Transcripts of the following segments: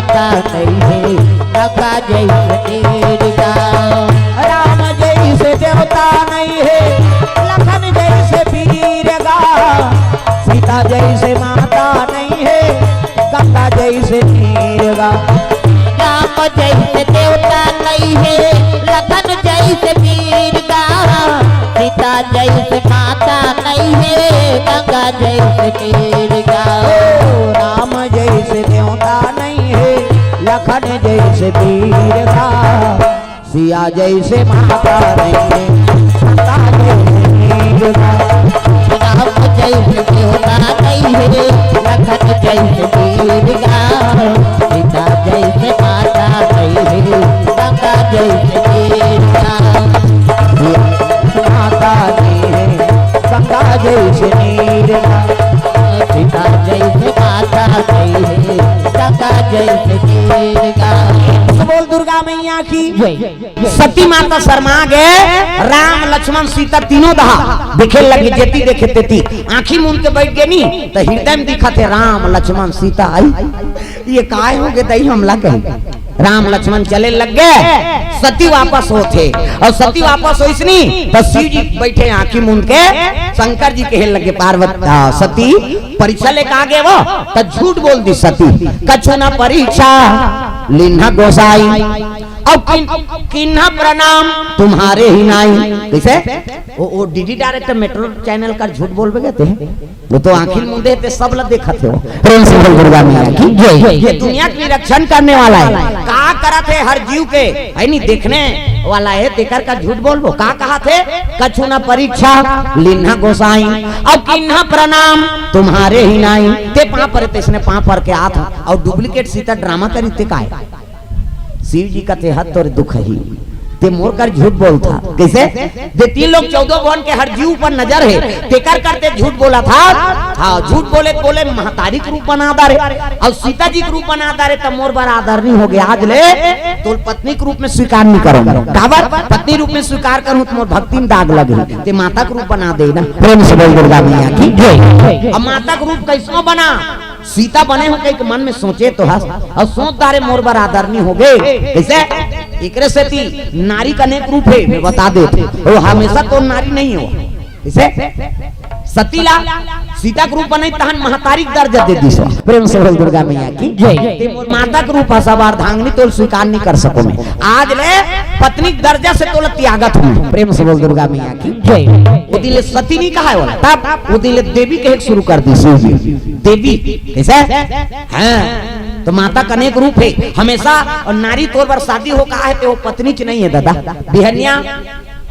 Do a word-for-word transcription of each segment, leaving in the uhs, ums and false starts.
का नहीं है, गंगा जैसे तीर का। राम जैसे देवता नहीं है, लखन जैसे वीर का। सीता जैसे माता नहीं है, गंगा जैसे तीर का। राम जैसे देवता नहीं है, लखन जैसे वीर का। सीता जैसे माता नहीं है, गंगा जैसे तीर का। ओ, राम जैसे देवता नहीं है, लखन जैसे वीर का। सिया जैसे माता नहीं है, गंगा जैसे तीर का। राम जैसे देवता नहीं है, लखन जैसे वीर का। सीता जैसे माता नहीं है, गंगा जैसे तीर का। माता नहीं है, गंगा जैसे तीर का। सीता जैसे माता नहीं है, गंगा जैसे तीर का। बोल दुर्गा मैया की। सती माता शर्मा गे, राम लक्ष्मण सीता तीनों दहा देखे लगे, जेती देखे तेती, आंखी मूंद के बैठ गे नी, तो हृदय में दिखत हे राम लक्ष्मण सीता आई। ये काय हो गे दई, हमला कही। राम लक्ष्मण चले लग गे, सती वापस होथे, और सती वापस होइस नी, तो शिव जी बैठे आंखी मूंद के, शंकर जी कहे लगे, पार्वती, आ, सती परीक्षा लेके आ गे वो, तो झूठ बोल दी सती, कछु ना परीक्षा लिन्हा गोसाई, और किन, किन्हा प्रणाम तुम्हारे ही नाई। कैसे? वो, वो डीडी डायरेक्टर मेट्रो चैनल का झूठ बोलबे कहते हैं, वो तो आंखी मूंदे ते सब ला देखत हे वो। प्रेम से बोल दुर्गा मैया की जय। ये दुनिया के निरीक्षण करने वाला है, का करत हे हर जीव के, है नी, देखने वाला है, तेकर का झूठ बोलबो, का कहत हे? कछु ना परीक्षा लिन्हा गोसाई, अब किन्हा प्रणाम तुम्हारे ही नाई। ते पांव पर, तेसने पांव पर के आत हे, और डुप्लीकेट सीता ड्रामा करी ते काय? शिव जी कथे हत तोर दुख ही, ते मोर कर झूठ बोलथा। कैसे? जे तीन लोक चौदह भुवन के हर जीव पर नजर हे, तेकर करते झूठ बोलथा। हाँ, झूठ बोले बोले महतारी के रूप बना डारे, और सीता जी के रूप बना डारे, तब मोर बर आदर नहीं होगे। आज ले तोल पत्नी के रूप में स्वीकार नहीं करो। काबर? पत्नी रूप में स्वीकार करूं तो मोर भक्ति में दाग लगे, ते माता के रूप बना दे ना। प्रेम से बोल दुर्गा मैया की जय। अब माता के रूप कैसनो बना, सीता बने हो कहिके मन में सोचे तो हस, और सोच डारे मोर बर आदर नहीं होगे। कैसे? एकरे सेती नारी के अनेक रूप हे, मैं बता देत हूं, वो हमेशा तो नारी नहीं हो। कैसे? सती ला सीता के रूप बनाई, तहन महतारी के दर्जा दे दिस। प्रेम से बोल दुर्गा मैया की जय। ते मोर माता के रूप हस, अब अर्धांगिनी तोल स्वीकार नहीं कर सको मैं। आज ले पत्नी के दर्जा से तोला त्यागत हूं। प्रेम से बोल दुर्गा मैया की जय। वो दिन ले सती नहीं कहा है बोला, तब वो दिन ले देवी कहे शुरू कर दिस। देवी कैसे? हाँ, तो माता के अनेक रूप हे। हमेशा और नारी तोर बर शादी हो कहा है, ते वो पत्नी च नहीं है दादा। बिहनिया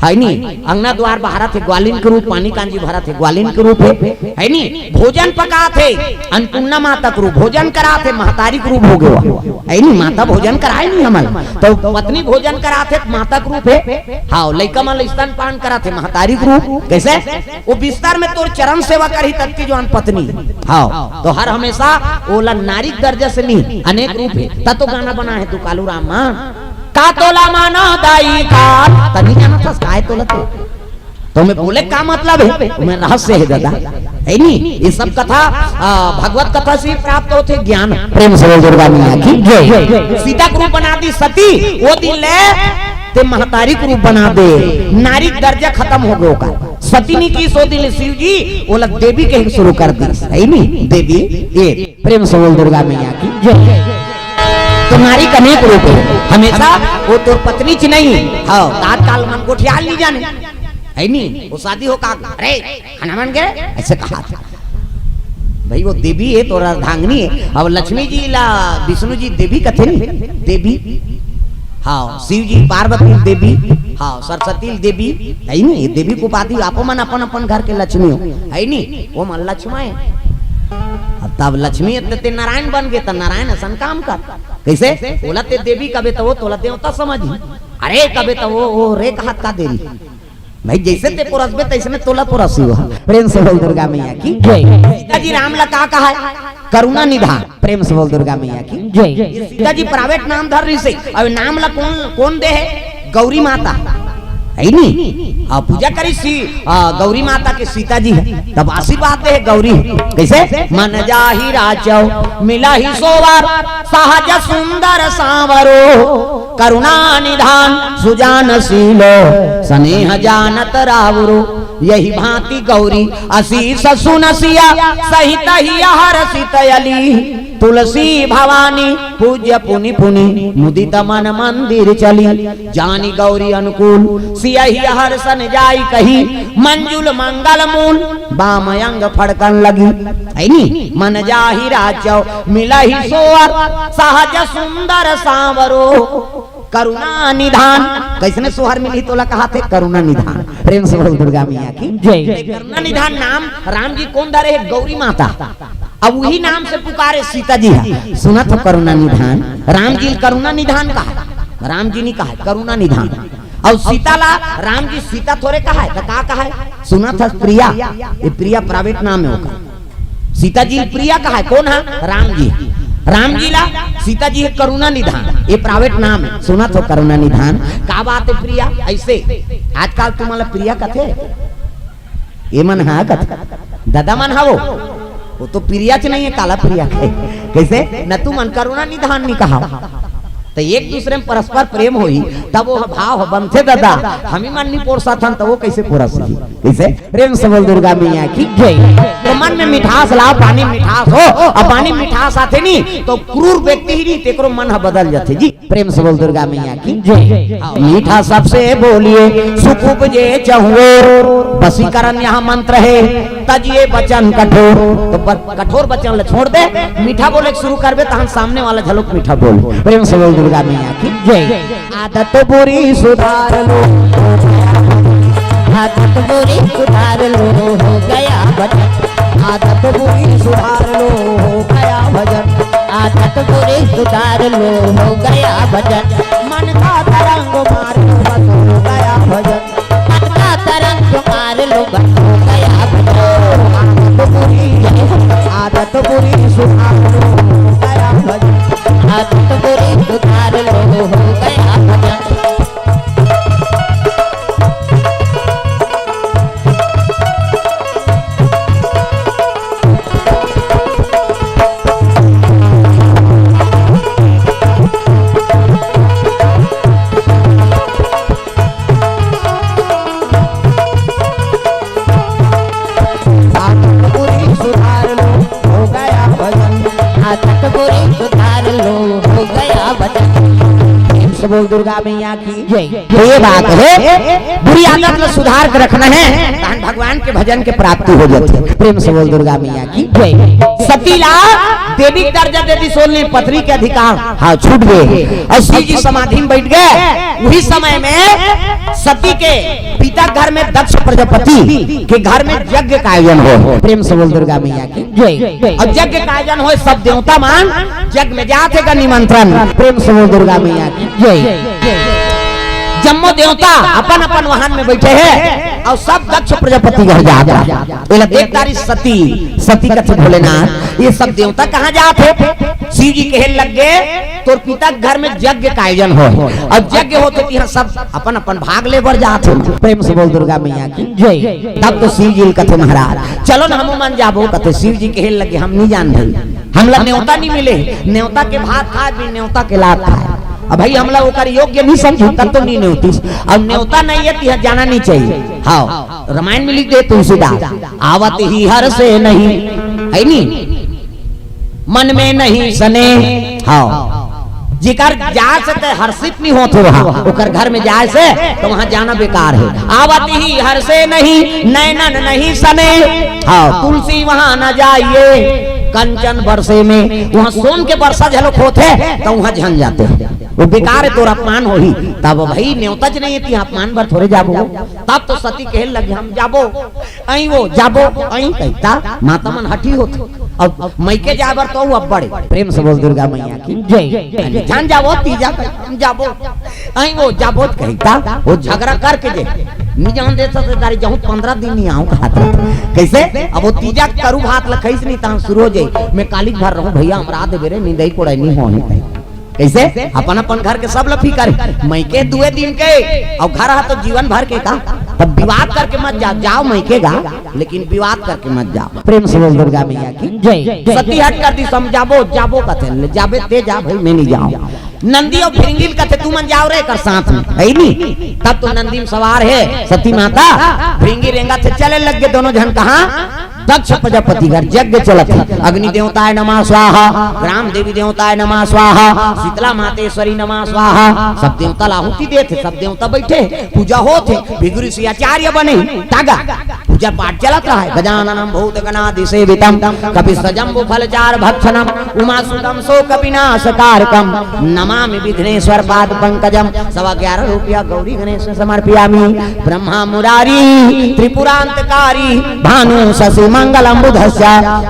है नी, अंगना द्वार बहारत हे, ग्वालिन के रूप, पानी कांजी भरत हे, ग्वालिन के रूप हे, है नी, भोजन पकात हे, अन्नपूर्णा माता के रूप, भोजन करात हे, महतारी के रूप हो गयो, है नी, माता भोजन कराए नी हमन, तो पत्नी भोजन करात हे, माता के रूप हे। हाँ, लइका मन ल स्तनपान करात हे, महतारी के रूप। कैसे? वो बिस्तर में तोर चरण सेवा करही तब की जवान पत्नी। हाँ, तो हर हमेशा ओला नारी के दर्जा से नहीं, अनेक रूप हे। त तो गाना बना है तू कालू राम मान। का तोला मानो दाई का, तनी जाना था काय तोला तो। तो मैं बोले का मतलब है, मैं रहस्य है दादा, है नी? ये सब कथा, आ, भगवत कथा से ही प्राप्त होते ज्ञान। प्रेम से बोल दुर्गा मैया की जय। सीता के रूप बना दी सती, वो दिन ले ते महतारी के रूप बना दे, नारी के दर्जा खत्म हो गयो का। सती ने की सो दिन ले शिव जी ओला देवी कहे शुरू कर दी, है नी? देवी ये। प्रेम से बोल दुर्गा मैया की जय। तो नारी के अनेक रूप हे, हमेशा वो तोर पत्नी च नहीं, हाँ, रात काल मन गोठियाल नहीं जाने, है नी? वो शादी हो का, अरे खाना बन गए, ऐसे कहा था। भाई वो देवी हे, तोर अर्धांगिनी हे। अब लक्ष्मी जी ला विष्णु जी देवी कथे नी, देवी। हाँ, शिव जी पार्वती देवी, हाँ, सरस्वती देवी, है नी? ये देवी के उपाधि आपो मन अपन अपन घर के लक्ष्मी हो, है नी? वो मन लक्ष्मा हे। अब तब लक्ष्मी हे त ते नारायण बन गे, त नारायण असन काम कर। कैसे? ओला ते देवी कबे त वो तोला देवता समझ। अरे कबे त वो, वो रे कहत का देरी। भाई जैसे ते पोरसबे तैसने तोला पोरसी हो। प्रेम से बोल दुर्गा मैया की जय। सीता जी राम ला का कहा है? करुणा निधान। प्रेम से बोल दुर्गा मैया की जय। सीता जी प्राइवेट नाम धर रही से, अब नाम ला कौन, कौन दे है? गौरी माता, है नी? आ, पूजा करी सी, आ, गौरी माता के सीता जी है, तब आशीर्वाद दे है गौरी। कैसे? मन जाहि राचौ मिलहि सोवर सहज सुंदर सांवरो, करुणा निधान सुजान शीलो, स्नेह जानत रावरो। यही भांति गौरी असीस सुन सिय, सहित हिय हरषित अली। तुलसी भवानी पूज्य पुनि पुनि, मुदित मन मंदिर चली। जानि गौरी अनुकूल सिय हिय हरषन जाई कही, मंजुल मंगल मूल बाम अंग फड़कन लगी। है नी? मन जाहि राज चौ मिलहि सोवर, सहज सुंदर सांवरो, करुणा निधान। कइसने सोहर मिलही तोला कहाथे? करुणा निधान। प्रेम से बोल दुर्गा मैया की जय। करुणा निधान नाम राम जी कोन धरे हे? गौरी माता। अब उही नाम से पुकारे सीता जी हे, सुनत हो करुणा निधान। राम जी करुणा निधान कहाय, राम जी नी कहाय, करुणा निधान। अउ सीता ला राम जी सीता थोरे कहाय, त का कहाय? सुनत हस प्रिया, ये प्रिया private नाम हे ओकर। सीता जी प्रिया कहाय, कोन हे? राम जी। राम जी ला सीता जी हे करुणा निधान, ये private नाम हे, सुनत हो करुणा निधान। का बात हे प्रिया? अइसे आजकल तुमन ला प्रिया कथे, ये मन हा कथे, ददा मन हा वो, वो तो प्रिया च नहीं हे, काला प्रिया कहे। कइसे? न तुमन करुणा निधान नी कहा। त एक दूसरे में परस्पर प्रेम होही, तब वो भाव बनथे ददा। हमी मन नी पोरसत हन, त वो कइसे पोरसही? कइसे? प्रेम से बोल दुर्गा मैया की जय। त मन में मिठास लाव, पानी मिठास हो, अउ पानी मिठास आथे नी, त क्रूर व्यक्ति ही नी, तेकरो मन ह बदल जाथे जी। प्रेम से बोल दुर्गा मैया की जय। मीठा सबसे बोलिए, सुख उपजे चहुओर। वशीकरण यहाँ मंत्र हे, तजिए वचन कठोर। त ब-, कठोर वचन ला छोड़ दे, मीठा बोले के शुरू करबे, तहन सामने वाला घलोक मीठा बोल। प्रेम से बोल दुर्गा मैया की जय। आदत बुरी सुधार लो, आदत बुरी सुधार लो, हो गया भजन। आदत बुरी सुधार लो, हो गया भजन। आदत बुरी सुधार लो, हो गया भजन। मन का तरंग मार लो, बस हो गया भजन। मन का तरंग मार लो, बस हो गया भजन। आदत बुरी, आदत बुरी सुधार लो, हो गया भजन। आदत बुरी सुधार लो, हो गया भजन। आदत बुरी सुधार लो, हो गया भजन। आदत बुरी सुधार लो, हो गया भजन। प्रेम से बोल दुर्गा मैया की जय। त ये बात हे, बुरी आदत ला सुधार के रखना हे, तहन भगवान के भजन के प्राप्ति हो जाथे। प्रेम से बोल दुर्गा मैया की जय। सती ला देवी के दर्जा दे दिस, ओला पत्नी के अधिकार, हाँ, छूट गे। अउ शिव जी समाधि में बइठ गे। उही समय में सती के पिता घर में दक्ष प्रजापति के घर में यज्ञ का आयोजन होय। प्रेम से बोल दुर्गा मैया की जय। अउ यज्ञ का आयोजन होय, सब देवता मन यज्ञ में जाथे गा निमंत्रण। प्रेम से बोल दुर्गा मैया की जय। जम्मो देवता अपन अपन वाहन में बइठे हे अउ सब दक्ष प्रजापति घर जात हे। एला देख डारिस सती, सती कथे भोलेनाथ, ये सब देवता कहाँ जात हे? शिव जी कहे लग गे, तोर पिता के घर में यज्ञ का आयोजन होय, अउ यज्ञ होथे तिहाँ सब अपन अपन भाग ले बर जात हे। प्रेम से बोल दुर्गा मैया की जय। तब तो शिव जी कथे महाराज, चलो न हमू मन जाबो। कथे शिव जी कहे लगे, हम नी जान भाई, हमला नेवता नी मिले, नेवता के भात खाय बिन नेवता के लात खाय। अब भाई हमला ओकर योग्य नी समझी, तब तो नी नेवतिस। अउ नेवता नहीं हे, तिहाँ जाना नी चाहिए। हाँ, रामायण में लिख दे तुलसीदास, आवत ही हरषे नहीं, हे नी? मन में नहीं सनेह। हाँ, जेकर जाय से ते हर्षित नहीं होत हो, हाँ, ओकर घर में जाय से तो वहाँ जाना बेकार हे। आवत ही हरषे नहीं, नैनन नहीं सनेह। हाँ, तुलसी वहाँ न जाइए, कंचन बरसे में, वहाँ सोन के बरसा घलोक होत हे, तो वहाँ झन जाते हे। वो बेकार हे, तोर अपमान होही। तब भाई नेवता च नहीं हे, तिहाँ अपमान बर थोरे जाबो। तब तो सती कहे लगे, हम जाबो, अई वो जाबो, अई कहिता, माता मन हठी होत। अब मइके जाय बर तो अब्बड़ हे। प्रेम से बोल दुर्गा मैया की जय। झन जाबो, तीजा कहिता, हम जाबो, अई वो जाबो कहिता, वो झगड़ा करके जे, नी जान देत हे, दारी जाहूँ, पंद्रह दिन नी आहूँ कहात हे। कइसे? अब वो तीजा करू भात ल खइस नी, तहाँ शुरू हो जाय, मैं काली घर रहूँ भइया, हमरा देबे रे, निंदई कोड़ई नी होही। कइसे? अपन अपन घर के सब ल फिकर हे। मइके दुए दिन के, अउ घर हा तो जीवन भर के का? तब विवाद करके मत जाओ, जाओ मइके गा, लेकिन विवाद करके मत जाओ। प्रेम से बोल दुर्गा मैया की जय। सती हट कर दी, समझाबो जाबो कथे, ले जाबे ते जा भाई, मैं नहीं जाऊं। नंदी अउ भृंगी ल कथे, तुमन जाव रे एकर साथ में, हइ नी? तब तो नंदी में सवार हे सती माता, भृंगी रेंगत हे, चले लग गे दोनों झन। कहाँ? दक्ष प्रजापति घर यज्ञ चलत हे। अग्नि देवताय नमः स्वाहा, ग्राम देवी देवताय नमः स्वाहा, शीतला मातेश्वरी नमः स्वाहा। सब देवता ल आहुति देत हे, सब देवता बइठे हे, पूजा होत हे। भृगु ऋषि आचार्य बने, तागा पूजा पाठ चलत रहा हे। गजाननम भूत गणादि सेवितम, कपित्थ जम्बू फल चारु भक्षणम, उमा सुतम शोक विनाश कारकम, नमामि विघ्नेश्वर पाद पंकजम। सवा ग्यारह रुपया गौरी गणेश समर्पयामि। ब्रह्मा मुरारी त्रिपुरांतकारी, भानु शशि मंगलम बुधस्य,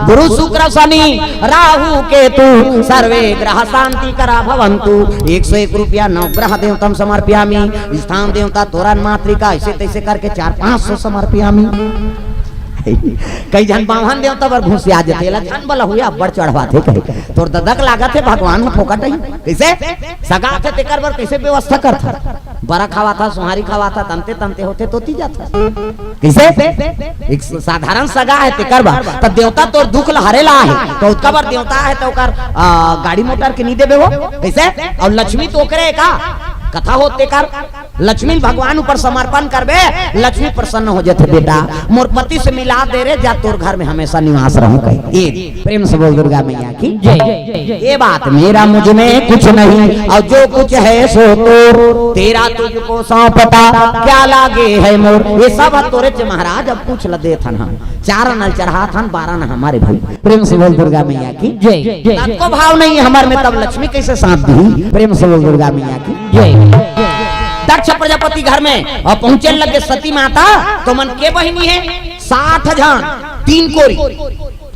गुरु शुक्र शनि राहु केतु, सर्वे ग्रह शांति करा भवंतु। एक सौ एक रुपया नवग्रह देवतम समर्पयामि। स्थान देवता तोरण मातृका, ऐसे तैसे करके चार पाँच सौ समर्पयामि। कई झन बाम्हन देवता बर घुसिया जथे, एला झन बला हुआ, अब्बड़ चढ़वाथे कहे। तोर ददक लागत हे भगवान ह फोकट ही। कइसे? सगा थे तेकर बर कइसे व्यवस्था करथा? बरा खवाथा, सोहारी खवाथा, तंते तंते होथे तोती जाथा। कइसे? एक साधारण सगा हे तेकर बर, त देवता तोर दुख ल हरे ला हे, त ओतका बर देवता हे त ओकर, आ, गाड़ी मोटर के नी देबे हो? कइसे? अउ लक्ष्मी तो ओकरे का? कथा होत तेकर। लक्ष्मी भगवान ऊपर समर्पण करबे, लक्ष्मी प्रसन्न हो जथे, बेटा मोर पति से मिला दे रे, जा तोर घर में हमेशा निवास रहूं कहे। ए प्रेम से बोल दुर्गा मैया की जय। ये बात मेरा मुझ में कुछ नहीं, और जो कुछ है सो तोर, तेरा तुझको सौंपता, क्या लागे है मोर। ये सब ह तोरे चे महाराज, अब कुछ ल देथन हम, चार नल चढ़ाथन, बारह न हमारे भाई। प्रेम से बोल दुर्गा मैया की जय। तब को भाव नहीं है हमारे में, तब लक्ष्मी कैसे साथ दी? प्रेम से बोल दुर्गा मैया की जय। दक्ष प्रजापति घर में अउ पहुंचे लगे सती माता, त ओमन के बहिनी हे? साठ झन, तीन कोरी,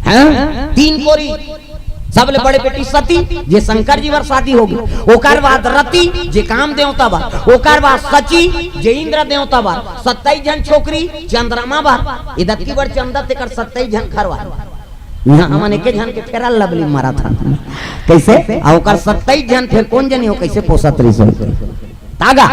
हैं? तीन कोरी। सबले बड़े बेटी सती, जे शंकर जी बर शादी होगे, ओकर बाद रति, जे काम देवता बर, ओकर बाद शची, जे इंद्र देवता बर, सत्ताईस झन छोकरी चंद्रमा बर, ए दतकी बर चंदा तेकर सत्ताईस झन खरवा। इहाँ हमन एके झन के फेरा लबली मारत हन। कइसे? अउ ओकर सत्ताईस झन फेर कोन जनी हो कइसे पोसत रहिस होही? तागा।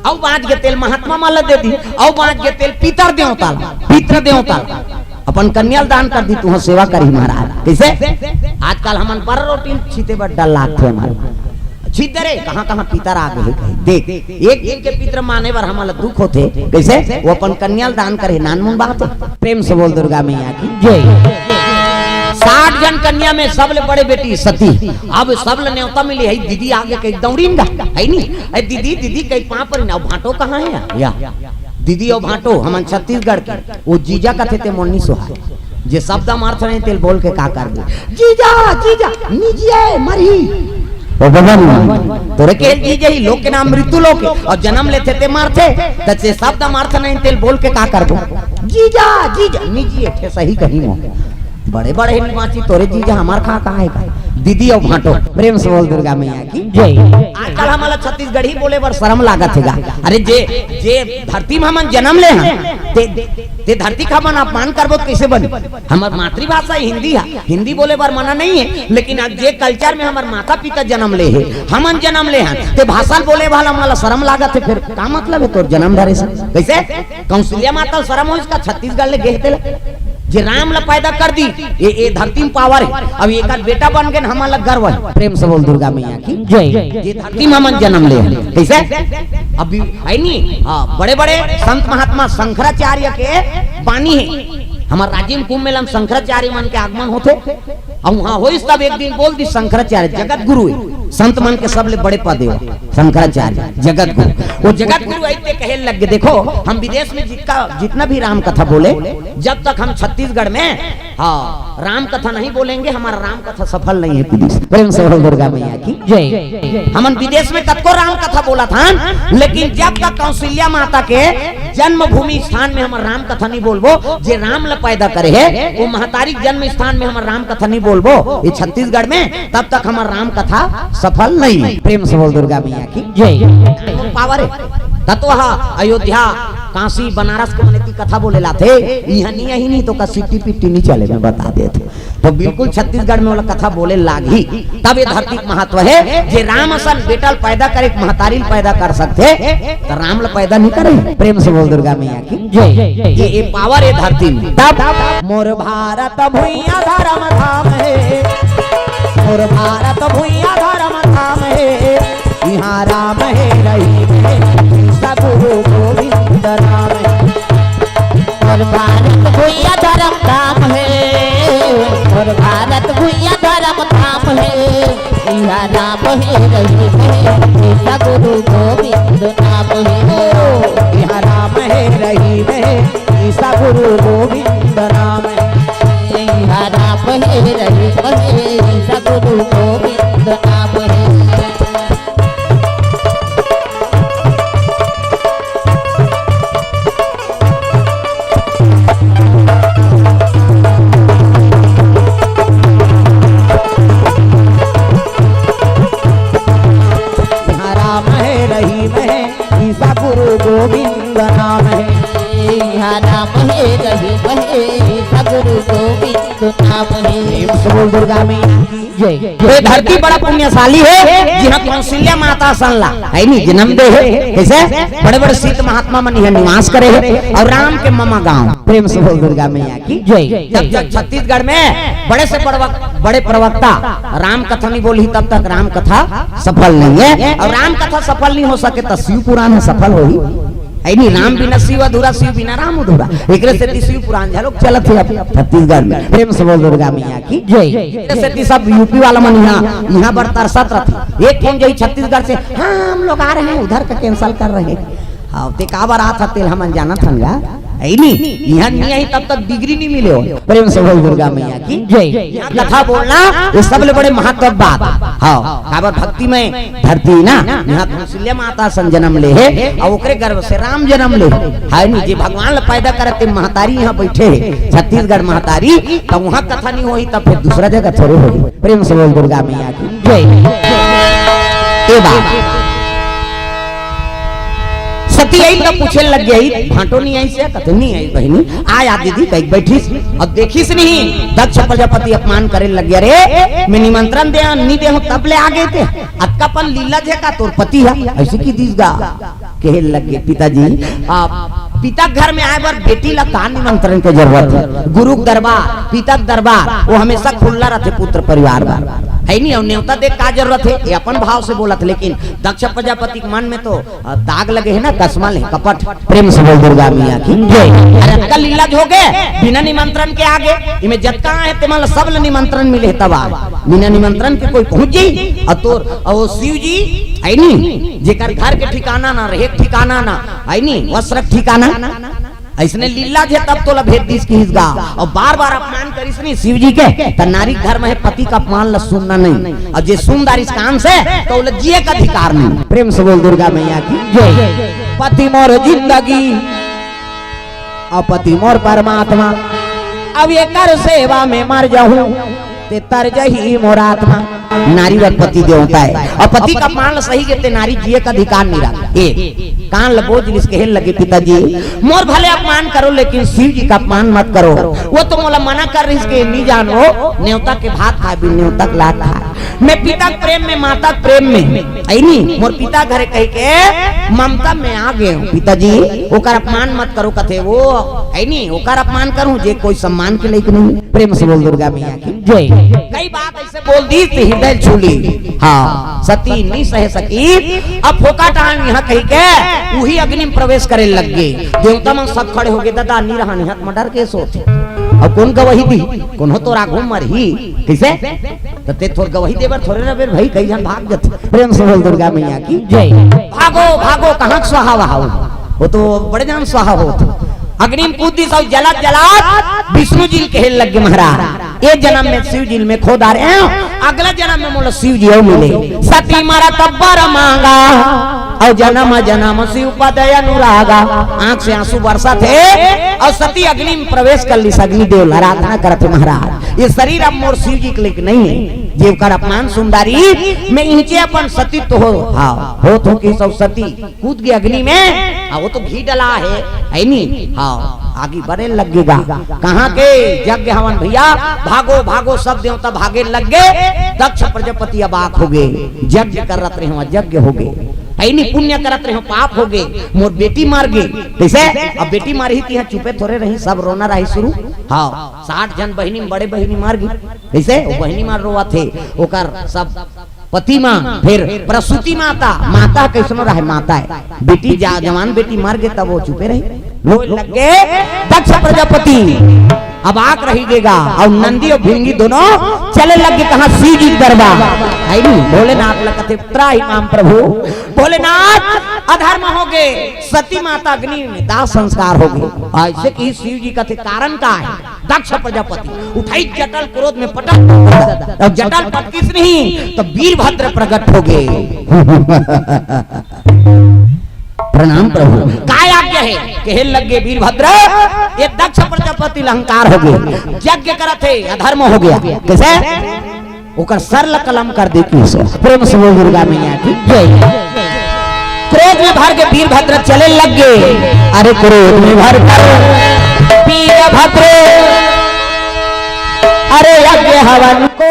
अउ बाँच गे तेला महात्मा मन ल दे दी, अउ बाँच गे तेला पितर देवता ल, पितृ देवता ल, अपन कन्या ल दान कर दी, तुँहर सेवा करही महाराज। कइसे? आजकल हमन बर रोटी ल छीते बर डर लागथे हमर। छिद्दे रे, कहाँ कहाँ पितर आ गे हे कहे। देख, एक दिन के पितर माने बर हमन ल दुख होथे। कइसे? ओ अपन कन्या ल दान करे, नानमुन बात हे। प्रेम से बोल दुर्गा मैया की जय। साठ झन कन्या में सबले बड़े बेटी सती। अब सबले नेवता मिले हे, दीदी आगे कहि दौड़िन गा, हइ नी? ए दीदी, दीदी कहि पाँव परिन, अउ भांटो कहाँ हे या? या। दीदी अउ भांटो, हमन छत्तीसगढ़ के, ओ जीजा कथे ते मोर नी सोहाय। जे शब्द म अर्थ नहीं तेला बोल के का करबे? जीजा, जीजा, निजिए, मरही। ओ बबन, तोरे के जीजा ही, लोग के नाम मृत्यु लोक हे, अउ जनम लेथे ते मरथे, त जे शब्द म अर्थ नहीं तेला बोल के का करबो? जीजा, जीजा, निजिए, ठेसही कहीं मो। बड़े बड़े ही बाँची तोरे जीजा, हमार कहाँ कहाँ हे का? दीदी अउ भांटो, प्रेम से बोल दुर्गा मैया की जय। आजकल हमन ल छत्तीसगढ़ी बोले बर शरम लागत हे गा। अरे जे, जे धरती म हमन जनम ले हन, ते, ते धरती का हमन अपमान करबो त कइसे बनी? हमर मातृभाषा हिंदी हे, हिंदी बोले बर मना नहीं हे, लेकिन अब जे culture में हमर माता पिता जनम ले हे, हमन जनम ले हन, ते भाषा ल बोले वाला हमन ल शरम लागत हे, फेर का मतलब हे तोर जनम धरे से? कइसे? कौशल्या माता ल शरम होइस का छत्तीसगढ़ ले गे हे तेला? जे राम ल पैदा कर दी, ए, ए धरती म power हे, अब एकर बेटा बन गे न, हमन ल गर्व हे। प्रेम से बोल दुर्गा मैया की जय। जे धरती म हमन जनम ले हन, कइसे? अभी हइ नी, हाँ, बड़े बड़े संत महात्मा शंकराचार्य के बानी हे। हमर राजिम कुंभ मेला म शंकराचार्य मन के आगमन होथे। अउ उहाँ होइस तब एक दिन बोल दिस शंकराचार्य, जगत गुरु हे, संत मन के सबले बड़े पद हे शंकराचार्य, जगत गुरु। ओ जगत गुरु अइसे कहे लग गे, देखो, हम विदेश में जितना, जितना भी राम कथा बोले, जब तक हम छत्तीसगढ़ में, हाँ, राम कथा नहीं बोलेंगे, हमारा राम कथा सफल नहीं हे। प्रेम से बोल दुर्गा मैया की जय। हमन विदेश में कतको राम कथा बोलत हन, लेकिन जब तक कौशल्या माता के जन्मभूमि स्थान में हमर राम कथा नहीं बोलबो, जे राम ल पैदा करे हे, ओ महतारी के जन्म स्थान में हमर राम कथा नहीं बोलबो, ये छत्तीसगढ़ में, तब तक हमर राम कथा सफल नहीं हे। प्रेम से बोल दुर्गा मैया की जय। Power हे। तत्व ह अयोध्या, काशी, बनारस के मने की कथा बोले लाथे, इहाँ नहीं, यही नहीं तो का सिट्टी पिट्टी नहीं चले, मैं बता देत हँव। तो बिल्कुल छत्तीसगढ़ में ओला कथा बोले लागही। तब ये धरती के महत्व हे। जे राम असन बेटा ल पैदा करे, महतारी ल पैदा कर सकथे, तो राम ल पैदा नहीं करे? प्रेम से बोल दुर्गा मैया की जय। ये, ये पावर हे धरती में। तब मोर भारत भुइयां धर्म धाम हे, मोर भारत भुइयां धर्म धाम हे, इहाँ राम हे रहीम हे, सतगुरु गोविंद नाम हे। मोर भारत भुइयां धर्म धाम हे, मोर भारत भुइयां धर्म धाम हे, इहाँ राम हे रहीम हे, सतगुरु गोविंद नाम हे। इहाँ राम हे रहीम हे, सतगुरु गोविंद नाम हे। इहाँ राम हे रहीम हे, सतगुरु गोविंद नाम हे। इहाँ राम हे रहीम हे, ईसा गुरु गोविंद नाम हे। इहाँ राम हे रहीम हे, ईसा गुरु गोविंद नाम हे। प्रेम से बोल दुर्गा मैया की जय। ये धरती बड़ा पुण्यशाली हे, जिहाँ कौशल्या माता असन ला, हे नी, जन्म दे हे। कइसे? बड़े-बड़े सिद्ध महात्मा मन इहाँ निवास करे हे। अउ राम के ममा गाँव। प्रेम से बोल दुर्गा मैया की जय। जब, जब छत्तीसगढ़ में बड़े से बड़वा-, बड़े प्रवक्ता राम कथा नहीं बोलही, तब तक राम कथा सफल नहीं हे। अउ राम कथा सफल नहीं हो सके, त शिव पुराण ह सफल होही? हे नी, राम बिना शिव अधूरा, शिव बिना राम अधूरा। एकरे सेती शिव पुराण घलोक चलत हे अब छत्तीसगढ़ में। प्रेम से बोल दुर्गा मैया की जय। एकरे सेती सब यूपी वाला मन इहाँ, इहाँ बर तरसत रथे। एक ठन जही छत्तीसगढ़ से, "हाँ, हम लोग आ रहे हैं, उधर का cancel कर रहे हैं।" हाँ, ते काबर आत हस, तेला हमन जानत हन गा। हे नी, इहाँ नहीं आई तब तक degree नहीं मिले हो। प्रेम से बोल दुर्गा मैया की जय। इहाँ कथा बोलना, ये सबले बड़े महत्व के बात। हाँ, काबर भक्ति में धरती ना, इहाँ कौशल्या माता असन जन्म ले हे, अउ ओकरे गर्भ से राम जन्म ले हे। हे नी, जे भगवान ला पैदा करत हे महतारी इहाँ बइठे हे, छत्तीसगढ़ महतारी, त उहाँ कथा नहीं होही, त फेर दूसरा जगह थोरे होही। प्रेम से बोल दुर्गा मैया की जय। ए बात। सती आइस त पूछे लग गे, "भांटो नहीं आइस हे?" कथे, "नहीं आइस बहिनी।" "आय आ दीदी," कहिके बइठिस। अब देखिस नहीं, दक्ष प्रजापति अपमान करे लग गे, "अरे, मैं निमंत्रण दे, नहीं दे हूँ, तब ले आ गे ते। अतका पन लीला हे का तोर पति ह?" अइसे कहि दिस गा। कहे लग गे, "पिताजी, आप पिता के घर में आए बर बेटी ला का निमंत्रण के जरूरत हे? गुरु के दरबार, पिता के दरबार, वो हमेशा खुल्ला रथे पुत्र परिवार बर, हे नी? अउ नेवता दे का जरूरत हे?" ये अपन भाव से बोलत, लेकिन दक्ष प्रजापति के मन में तो, अ, दाग लगे हे ना, कसमा ले कपट। प्रेम से बोल दुर्गा मैया की जय। अरे, अतका लीला हो गे, बिना निमंत्रण के आ गे, इमे जतका हे तेमन ला सब ला निमंत्रण मिले हे, तब आ, बिना निमंत्रण के कोई पहुंच जाही? अउ तोर, अउ वो शिव जी, हे नी, जेकर घर के ठिकाना ना, रहे के ठिकाना ना, हे नी, वस्त्र के ठिकाना, अइसने लीला हे तब तोला भेज दिस किहिस गा। अउ बार-बार अपमान करिस नहीं शिव जी के, त नारी के धर्म हे पति के अपमान ला सुनना नहीं। अउ जे सुन डारिस कान से, त ओला जिए के अधिकार नहीं। प्रेम से बोल दुर्गा मैया की जय। पति मोर जिंदगी, अउ पति मोर परमात्मा, अब एकर सेवा में मर जाहूं, ते तर जही मोर आत्मा। नारी बर पति देवता हे, अउ पति के अपमान ल सही के ते नारी जिए के अधिकार नहीं रहा। ए, कान ल बोज लिस, कहे लगे, "पिताजी, मोर भले अपमान करो, लेकिन शिव जी के अपमान मत करो। वो तो मोला मना कर रहिस के नहीं जानो, नेवता के भात खाए बिन नेवता के लात खाए।" मैं पिता के प्रेम में, माता के प्रेम में, हे नी, मोर पिता घरे कहिके ममता में आ गे हूं। "पिताजी, ओकर अपमान मत करो," कथे वो, हे नी, "ओकर अपमान करूं जे कोई सम्मान के लायक नहीं।" प्रेम से बोल दुर्गा मैया की जय। कई बात अइसे बोल दिस त हृदय छू लिस। हाँ, सती नहीं सहे सकिस। अब फोकट आंव इहाँ कहिके उही अग्नि में प्रवेश करे लग गे। देवता मन सब खड़े हो गे, "ददा, नहीं रहन, इहाँ त murder case होथे। अब कोन गवाही दिही? कोनो तोर आगू मरही।" कइसे? त ते तोर गवाही देबर थोरे रहे भाई, कई झन भाग जाथे। प्रेम से बोल दुर्गा मैया की जय। भागो, भागो, कहाँ के स्वाहा वहा हो? वो तो बड़े झन स्वाहा होत। अग्नि में कूद दिस अउ जलत जलत विष्णु जी ल कहे लग गे, "महाराज, ए जन्म में शिव जी ल मैं खो डारे हंव, अगला जन्म में मोला शिव जी अउ मिले।" सती मरत बर मांगा, अउ जन्म जन्म शिव पद अनुरागा। आंख से आंसू बरसत हे, अउ सती अग्नि में प्रवेश कर लिस, अग्निदेव ल आराधना करत हे, "महाराज, ये शरीर अब मोर शिव जी के लिए नहीं है, जेकर अपमान सुंदरी में इहिंचे अपन सतीत्व हो, हाँ, होत हो कि सब सती कूद गे अग्नि में, आ वो तो घी डला है, है नी? हाँ, आगी बरे लग गेगा। कहाँ के यज्ञ हवन भैया? भागो, भागो, सब देवता भागे लग गे। दक्ष प्रजापति अबाक हो गे, यज्ञ करत रहे हो, यज्ञ हो गे, है नी? पुण्य करत रहे हो, पाप हो गे, मोर बेटी मार गे। कैसे? अब बेटी मारही तिहाँ चुपे थोरे रही, सब रोना रही शुरू। हाँ, साठ झन बहिनी में बड़े बहिनी मार गे। कैसे? वो बहिनी मार रोवत हे, ओकर सब पति माँ, फिर प्रसूति माता, माता कैसनो रहे, माता है। बेटी जा, जवान बेटी मर गे, तब वो चुपे रही, रोए लग गे। दक्ष प्रजापति अबाक रही गेगा, और नंदी और भृंगी दोनों चले लग गे कहाँ? शिव जी के दरबार। है नी? भोलेनाथ ला कथे, "त्राहि माम प्रभु।" भोलेनाथ, अधर्म हो गे, सती माता अग्नि में दाह संस्कार हो गे। ऐसे कि शिव जी कथे, "कारण का है?" दक्ष प्रजापति उठाई जटल, क्रोध में पटक, और जटल पटकिस नहीं तो वीरभद्र प्रकट हो गे। प्रणाम प्रभु। काय आज्ञा है? कहे लग गे वीरभद्र, ये दक्ष प्रजापति ल अहंकार हो गे, यज्ञ करत हे, अधर्म हो गया। कैसे? ओकर सर ल कलम कर दे किस। प्रेम से बोल दुर्गा मैया की जय। क्रोध में भर के वीरभद्र चले लग गे। अरे क्रोध में भर कर वीरभद्र, अरे यज्ञ हवन को,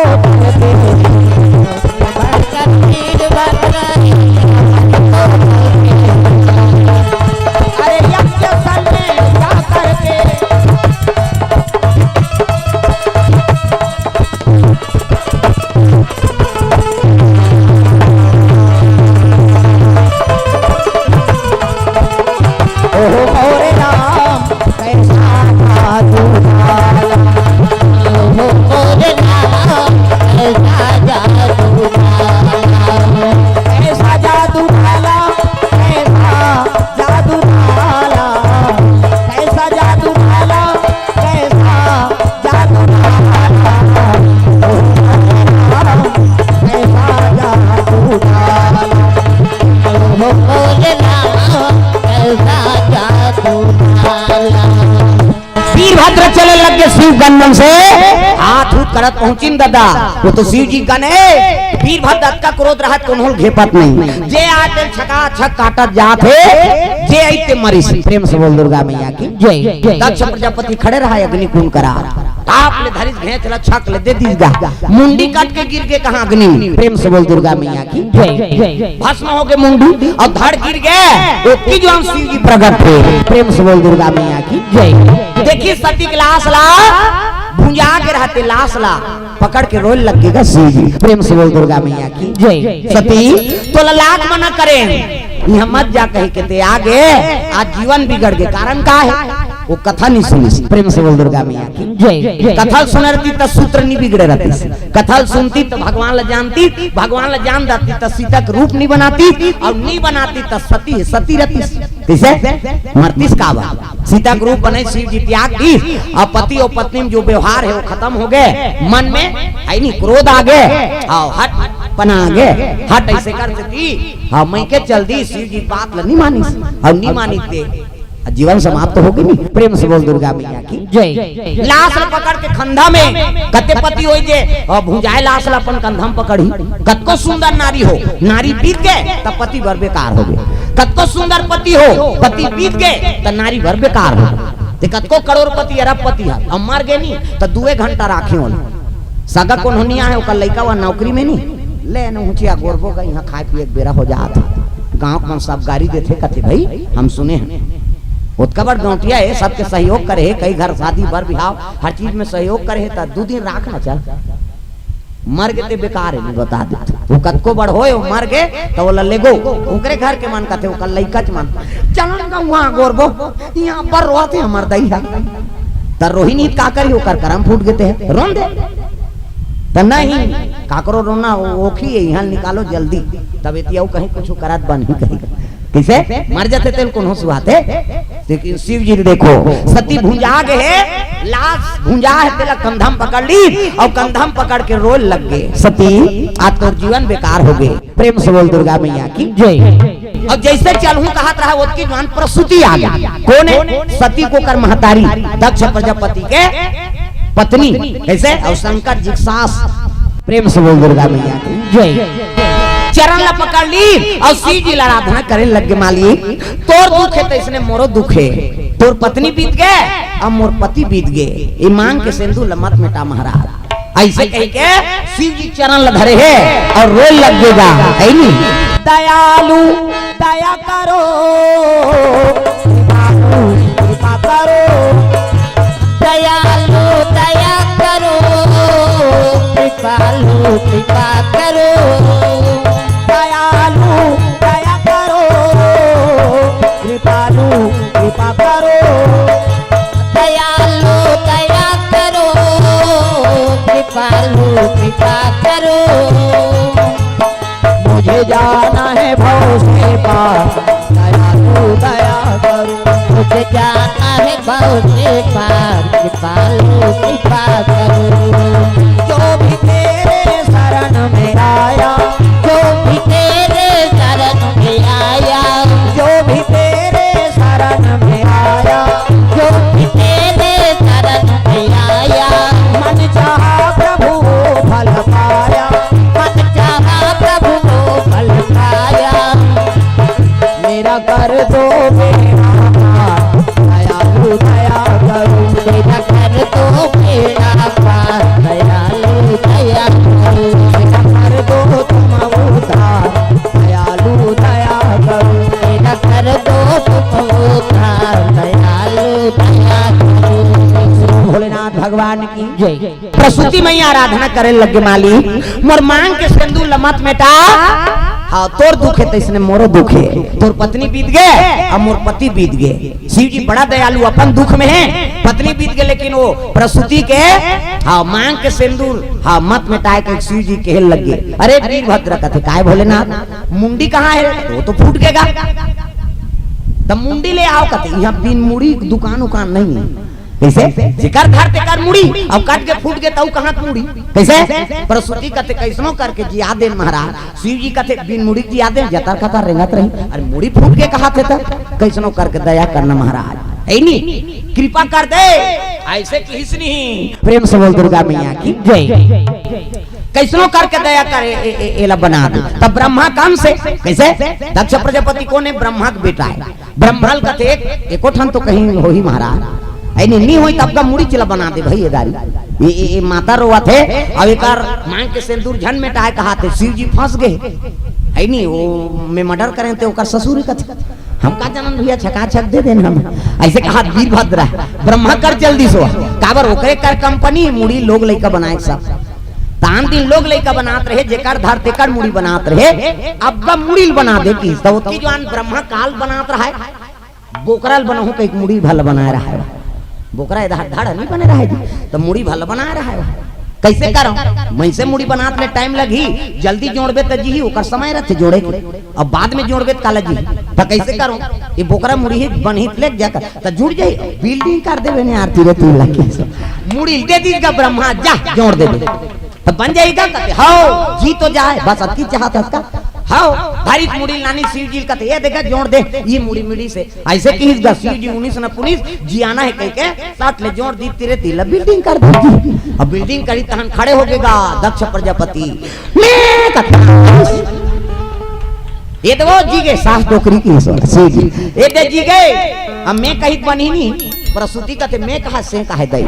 अरे यज्ञ स्थल में जा करके ओहो मोरे राम, कैसा जादू डाला। ओहो मोरे राम, कैसा जादू डाला। कैसा जादू डाला, कैसा जादू डाला, कैसा जादू डाला, कैसा जादू डाला, कैसा जादू डाला, कैसा जादू डाला। वीरभद्र चले लग गे शिव गंधन से हाथ उठ करत पहुंचिन दादा, वो तो शिव जी गन है। वीरभद्र का क्रोध रहत कोनो ल घेपत नहीं, जे आते छका छक काटत जात हे, जे आते मरिस। प्रेम से बोल दुर्गा मैया की जय। दक्ष प्रजापति खड़े रहा अग्नि कुंड करा, ताप ले धरिस घेंच ल छक ले दे दिस गा, मुंडी कट के गिर गे कहाँ अग्नि में। प्रेम से बोल दुर्गा मैया की जय। भस्म हो गे मुंडी और धड़ गिर गे, ओतकी जुवान शिव जी प्रकट हे। प्रेम से बोल दुर्गा मैया की जय। देखी सती के लाश ला भुंजा के रहते, लाश ला पकड़ के रोए लग गेगा शिव जी। प्रेम से बोल दुर्गा मैया की जय। सती तोला लाख मना करे, यहाँ मत जा कही के ते आ गे, आज जीवन बिगड़ गे। कारण का है? वो कथा नहीं सुनिस। प्रेम से बोल दुर्गा मैया की जय। कथा ल सुने रहती त सूत्र नहीं बिगड़े रहतिस, कथा ल सुनती त भगवान ला जानती, भगवान ला जान जाती त सीता के रूप नहीं बनाती, और नहीं बनाती त सती, सती रहतिस। कैसे? मरतिस काबर? सीता के रूप बने, शिव जी त्याग दिस, अब पति और पत्नी में जो व्यवहार है वो खत्म हो गे, मन में है नहीं क्रोध आ गे, हाँ हठ पना आ गे, हठ ऐसे कर देती, हाँ मैं के चल दी, शिव जी बात ला नहीं मानिस, और नहीं मानिस ते जीवन समाप्त हो गे नहीं। प्रेम से बोल दुर्गा मैया की जय। लाश ला पकड़ के खंधा में कते पति होई जे, और भुंजाए लाश ला अपन कंधा में पकड़ी। कतको सुंदर नारी हो, नारी बीत गे त पति बर बेकार हो गे। कतको सुंदर पति हो, पति बीत गे त नारी बर बेकार हो गे। ते कतको करोड़पति अरबपति ह, अब मर गे नी त दुए घंटा राखे ओला। सगा कोनो नी आहे, ओकर लइका वा नौकरी में नी, ले न हुचिया गोरबो गा, इहाँ खाए पिए के बेरा हो जात हे। गाँव के मन सब गारी देथे, कथे, "भाई, हम सुने हन, ओतका बड़ गौंटिया हे, सबके सहयोग करे हे, कई घर शादी बर बिहाव, हर चीज में सहयोग करे हे, त दू दिन राख ना चल।" मर गे ते बेकार हे, मैं बता देथों। वो कतको बड़ होए, वो मर गे, त ओला लेगो, ओकरे घर के मन कथे, ओकर लइका च मन, "चलन गा उहाँ गोरबो, इहाँ पर रोथे हमर दई ह।" त रोही नी त का करी, ओकर करम फूट गे ते, रोन दे। त नहीं, काकरो रोना ओखी हे, इहाँ निकालो जल्दी। तब एतिया वो कहीं कुछ करत बनही कहीं। कइसे? मर जाथे तेला कोनो सुहाथे। लेकिन शिव जी ल देखो, सती भुंजा गे हे, लाश भुंजा हे, तेला कंधा म पकड़ लिस अउ कंधा म पकड़ के रोए लग गे, "सती, आज तोर जीवन बेकार हो गे।" प्रेम से बोल दुर्गा मैया की जय। अउ जइसे चलहूं कहत रहा, ओतकी जुवान प्रसूति आ गे। कोन हे? सती के ओकर महतारी, दक्ष प्रजापति के पत्नी, कैसे? अउ शंकर जी के सास। प्रेम से बोल दुर्गा मैया की जय। चरण ला पकड़ लीस अउ शिव जी ला आराधना करे लग गे, मालिक, तोर दुख हे तइसने मोरो दुख हे। तोर पत्नी बीत गे, अब मोर पति बीत गे। ये मांग के सेंदूर ला मत मेटा महाराज। अइसे कहिके शिव जी चरण ला धरे हे अउ रोए लग गे गा, हे नी? दयालु दया करो, कृपालु कृपा करो। दयालु दया करो, कृपालु कृपा करो। दयालु दया करो, कृपालु कृपा करो। दयालु दया करो, कृपालु कृपा करो। मुझे जाना है भव से पार, दयालु दया करो। मुझे जाना है भव से पार, कृपालु कृपा करो। जो भी तेरे शरण में आया, जो भी तेरे शरण में आया, जो भी तेरे शरण में आया, जो भी तेरे शरण में आया, मन चाहा प्रभु वो फल पाया, मन चाहा प्रभु वो फल पाया। मेरा कर दो बेड़ा पार, दयालु दया करो। मेरा कर दो बेड़ा पार, दयालु दया करो। मेरा कर दो तुम उद्धार, दयालु दया करो। मेरा कर दो तुम उद्धार, दयालु दया करो। भोलेनाथ भगवान की जय। प्रसूति मैया आराधना करे लग गे, मालिक, मोर मांग के सेंदूर ला मत मेटा। हाँ, तोर दुख हे तइसने मोरो दुख हे। तोर पत्नी बीत गे, अब मोर पति बीत गे। शिव जी बड़ा दयालु, अपन दुख में हे, पत्नी बीत गे, लेकिन वो प्रसूति के, हाँ, मांग के सेंदूर, हाँ, मत मेटाए के शिव जी कहे लग गे। अरे वीरभद्र कथे, काय भोलेनाथ, मुंडी कहाँ हे? वो तो फूट गे गा। त मुंडी ले आव कथे, इहाँ बिन मुड़ी दुकान उकान नहीं हे। कइसे? जेकर घर तेकर मुड़ी, अउ कट के फूट गे त अउ कहाँ के मुड़ी? कइसे? प्रसूति कथे, कइसनो करके जिया देन महाराज। शिव जी कथे, बिन मुड़ी के जिया देन, जतर कतर रेंगत रही। अरे मुड़ी फूट गे कहाथे त, कइसनो करके दया करना महाराज, हे नी? कृपा कर दे, अइसे किहिस नहीं। प्रेम से बोल दुर्गा मैया की जय। कइसनो करके दया करे, ए, ए, एला बना दे। तब ब्रह्मा काम से, कइसे? दक्ष प्रजापति कोन हे? ब्रह्मा के बेटा हे। ब्रह्मा ल कथे, एको ठन तो कहीं होही महाराज, हे नी, नी होही तब का मुड़ी चिला बना दे भई, ये दारी। ये, ये, ये माता रोवत हे, अउ एकर मांग के सेंदूर झन मेटाए कहाथे, शिव जी फंस गे, हे नी, वो मैं मर्डर करें ते ओकर ससुर कथे, हम का जानन भइया, छका छक दे देन हम। अइसे कहा वीरभद्र, ब्रह्मा कर चल दिस ओ, काबर ओकरे कर कंपनी, मुड़ी लोग लइका बनाए सब। तान दिन लोग लइका बनात रहे, जेकर धर तेकर मुड़ी बनात रहे, अब का मुड़ी ल बना दे किहिस, त ओतकी जुवार ब्रह्मा काल बनात रहय, बोकरा ल बनाहूं कहिके मुड़ी भला बनाए रहय। बोकरा ए धड़ धड़ नहीं बने रहय जी, त मुड़ी भला बनाए रहय। कइसे करंव? मइनसे मुड़ी बनात ले टाइम लगही, जल्दी जोड़बे त जीही, ओकर समय रथे जोड़े के। अब बाद में जोड़बे त काला जीही? त कइसे करंव? ये बोकरा मुड़ी ही बनही त लेग जा, त जुड़ जाही, बिल्डिंग कर देबे ने आरती रे तीन लाख के। मुड़ी ल दे दिस गा ब्रह्मा, जा जोड़ देबे। त बन जाही गा? कथे, हव, जी तो जाए, बस अतकी चाहत हस का? हव, भारी मुड़ी ल लानिस शिव जी ल कथे, ये देखा जोड़ दे, ये मुड़ी मिड़िस हे। अइसे किहिस गा शिव जी, उनिस न पुनिस, जियाना हे कहिके, सट ले जोड़ दिस तीरे तीन ला बिल्डिंग कर दिस। अब बिल्डिंग करिस तहन खड़े होगे गा दक्ष प्रजापति। मैं कथे, ये तो वो जी गे, सास डोकरी किहिस शिव जी। ये दे जी गे, अब मैं कहिके बनही नी, प्रसूति कथे, मैं कहा से कहे दई।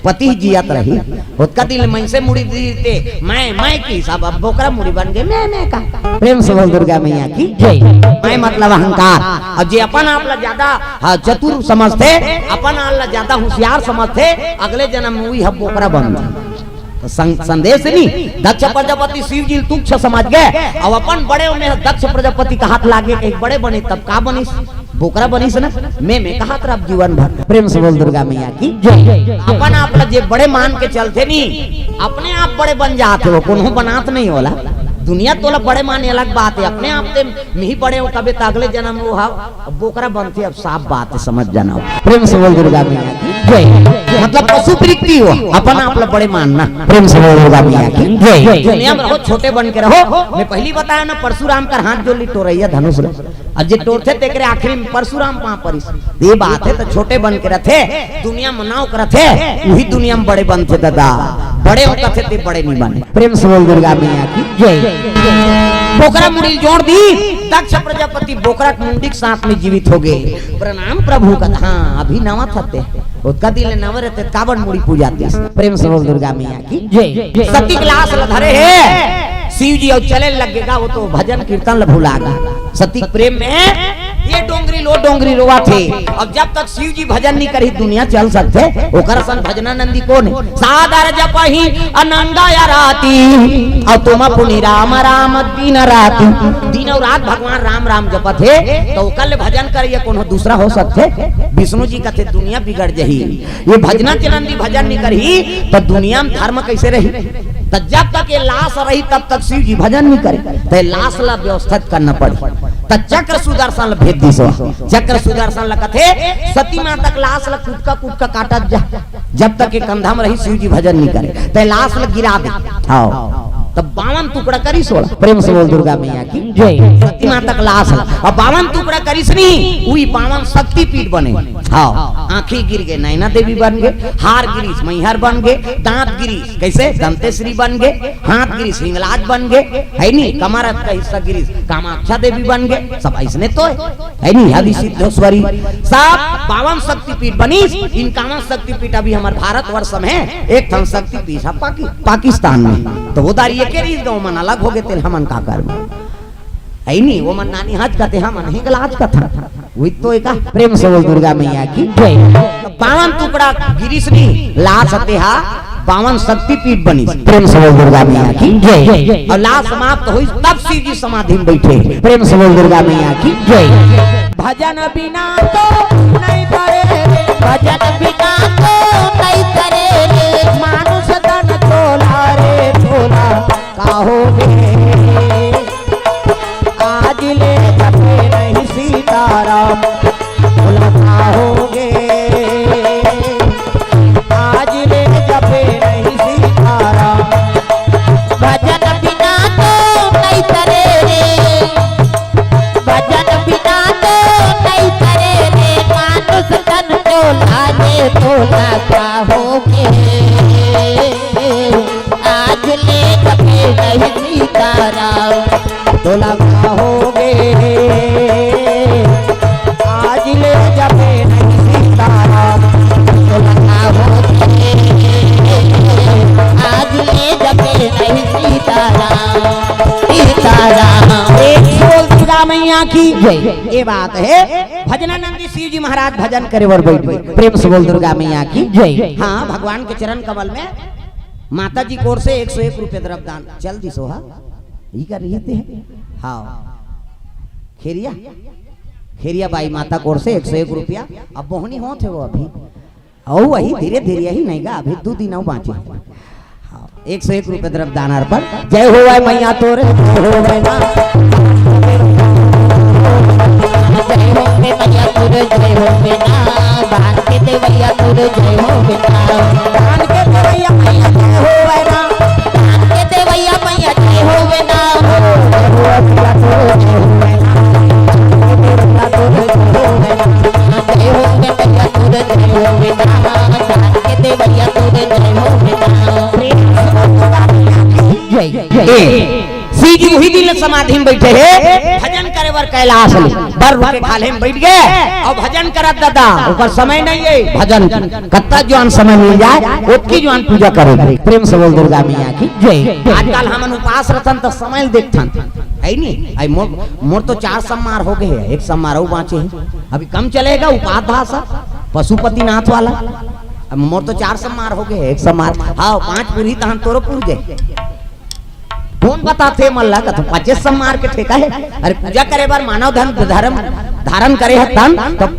पति जियत रही, ओतका दिन ले मइनसे मुड़ी दीस ते, मैं, मैं किहिस, अब बोकरा मुड़ी बन गे, मैं, मैं का। प्रेम से बोल दुर्गा मैया की जय। मैं मतलब अहंकार। अउ जे अपन आप ला जादा, हाँ, चतुर समझथे, अपन आप ला जादा होशियार समझथे, अगले जनम में उही ह बोकरा बनथे। त सं-, संदेश नी, दक्ष प्रजापति शिव जी ल तुच्छ समझ गे, अउ अपन बड़े में दक्ष प्रजापति के हाथ लागे, कहिके बड़े बनिस, तब का बनिस? बोकरा बनिस ना, मैं, मैं कहात रहब जीवन भर। प्रेम से बोल दुर्गा मैया की जय। अपन आप ला जे बड़े मान के चलथे नी, अपने आप बड़े बन जात हे, कोनो बनात नहीं ओला। दुनिया तोला बड़े माने अलग बात हे, अपने आप ते मिही बड़े हो कबे त अगले जन्म वो हा, अब बोकरा बनथे, अब साफ बात हे, समझ जाना। प्रेम से बोल दुर्गा मैया की जय। मतलब पशु प्रीति हो, अपन आप ला बड़े मानना। प्रेम से बोल दुर्गा मैया की जय। दुनिया में रहो, छोटे बन के रहो। मैं पहली बताया ना, परशुराम कर हाथ जोड़ ली, टोरैया धनुष ले। अब जे टोरथे तेकरे आखिरी में परशुराम पाँव परिस। ये बात हे, त छोटे बन के रथे, दुनिया में नाव के रथे, उही दुनिया में बड़े बनथे दादा। बड़े हो कथे ते बड़े नहीं बने। प्रेम से बोल दुर्गा मैया की जय। बोकरा मुड़ी जोड़ दी, दक्ष प्रजापति बोकरा के मुंडी के साथ में जीवित हो गए। प्रणाम प्रभु का, हाँ, अभी नवा थते। ओतका दिन ले नवा रहते, काबर मुड़ी पूजा दिस। प्रेम से बोल दुर्गा मैया की जय। सती के लाश ल धरे हे शिव जी, अउ चले लगेगा, वो तो भजन कीर्तन ल भुला गा। सती के प्रेम में ये डोंगरी लो डोंगरी रोवा थे। अब जब तक शिव जी भजन नहीं करही, दुनिया चल सकथे? ओकर असन भजनानंदी कोन हे? सादर जपही अनंगा या राती, अउ तुम पुनि राम राम दिन राती। दिन अउ रात भगवान राम राम जपत हे, त ओकर ले भजन कर, ये कोनो दूसरा हो सकथे? विष्णु जी कथे दुनिया बिगड़ जही। ये भजना चनंदी भजन नहीं करही, त दुनिया में धर्म कैसे रही? त जब तक ये लाश रही, तब तक शिव जी भजन नहीं करे। त ये लाश ला व्यवस्थित करना पड़ी। त चक्र सुदर्शन ला भेज दिस। चक्र सुदर्शन ला कथे, सती माता के लाश ला कुटका कुटका काटत जा, जब तक ये कंधा में रही, शिव जी भजन नहीं करे। त ये लाश ला गिरा दे। हाँ, तब बावन टुकड़ा करिस। प्रेम से बोल दुर्गा मैया की जय। सती माता के लाश ला अब बावन टुकड़ा करिस नहीं, उही बावन शक्तिपीठ बने। हाँ, आँखी गिर गए, नैना देवी बन गए, हार गिरिस, मैहर बन गए, दांत गिरिस, कैसे? दंतेश्वरी बन गए, हाथ गिरिस, हिंगलाज बन गए, है नी? कमर का हिस्सा गिरिस, कामाक्षा देवी बन गए, सब ऐसने तो है, है नी? आदि सिद्धेश्वरी, सब बावन शक्तिपीठ बनिस। इनकावन शक्तिपीठ अभी हमर भारतवर्ष में एक ठन शक्तिपीठ है पाकि-, पाकिस्तान में। तो वो दारी एके रहिस, गाँव मन अलग हो गए, तेल हमन का करबो? है नी, वो मन नानी हाथ कथे, हमन हिंगलाज कथा। वही तो एका प्रेम से बोल दुर्गा मैया की जय। बावन टुकड़ा गिरिस नी, लाश तेहा बावन शक्तिपीठ बनिस। प्रेम से बोल दुर्गा मैया की जय। अउ लाश समाप्त होइस, तब शिव जी समाधि में बैठे। प्रेम से बोल दुर्गा मैया की जय। भजन बिना तो नहीं करे रे, भजन बिना तो नहीं करे रे, मानुष तन चोला रे चोला, का होगे? आज ले जपे नहीं सीताराम, बोला का होगे? आज ले जपे नहीं सीताराम। भजन बिना तो नहीं करे रे, भजन बिना तो नहीं करे रे, मानुष तन चोला रे चोला, का होगे? आज ले जपे नहीं सीताराम, तोला का होगे? आज ले जपे नहीं सीताराम, तोला का होगे? आज ले जपे नहीं सीताराम, सीताराम। एक बोल दुर्गा मैया की जय। ये बात हे, भजनानंदी शिव जी महाराज भजन करे बर बैठ गए। प्रेम से बोल दुर्गा मैया की जय। हाँ, भगवान के चरण कमल में माता जी कोर से एक सौ एक रुपये द्रव्य दान चल दिस हा। ई कर रही थे। हाँ। खेरिया, खेरिया बाई माता कोर से एक सौ एक रुपया। अब बोहनी होत हे वो अभी। अउ वही धीरे धीरे ही नहीं गा, अभी दू दिन अउ बाँचे। हाँ, एक सौ एक रुपये द्रव्य दान अर्पण। जय हो वाय मैया तोरे, जय हो वाय ना। जय हो रे मैया तोरे, जय हो रे ना। दान के देवैया तोरे, जय हो रे ना। दान के देवैया मैया जय हो वाय ना। दान के देवैया मैया जय हो रे ना। जय हो मैया तोरे, जय हो रे ना। जय हो रे मैया तोरे, जय हो रे ना। दान के देवैया तोरे, जय हो रे ना। जय, जय। ए, शिव जी उही दिन ले समाधि में बैठे हे, भजन करे बर कैलाश ले। बर रुके खाल्हे में बैठ गए अउ भजन करत दादा, ओकर समय नहीं हे भजन के। कत्ता जुआन समय मिल जाए, ओतकी जुआन पूजा करे। प्रेम से बोल दुर्गा मैया की जय। आजकल हमन उपास रथन त समय ल देखथन, है नी? आई मोर, मोर तो चार सम्मार हो गए हे, एक सम्मार अउ बाँचे हे। अभी कम चलेगा उपास धासा, पशुपतिनाथ वाला। अब मोर तो चार सम्मार हो गए हे, एक सम्मार। हाँ, पाँच पुरही तहन तोरो पुर जाए। कोन बताथे मन ला, कथों पच्चीस सम्मार के ठेका हे। अरे पूजा करे बर मानव धन धर्म धारण करे हे तन, तब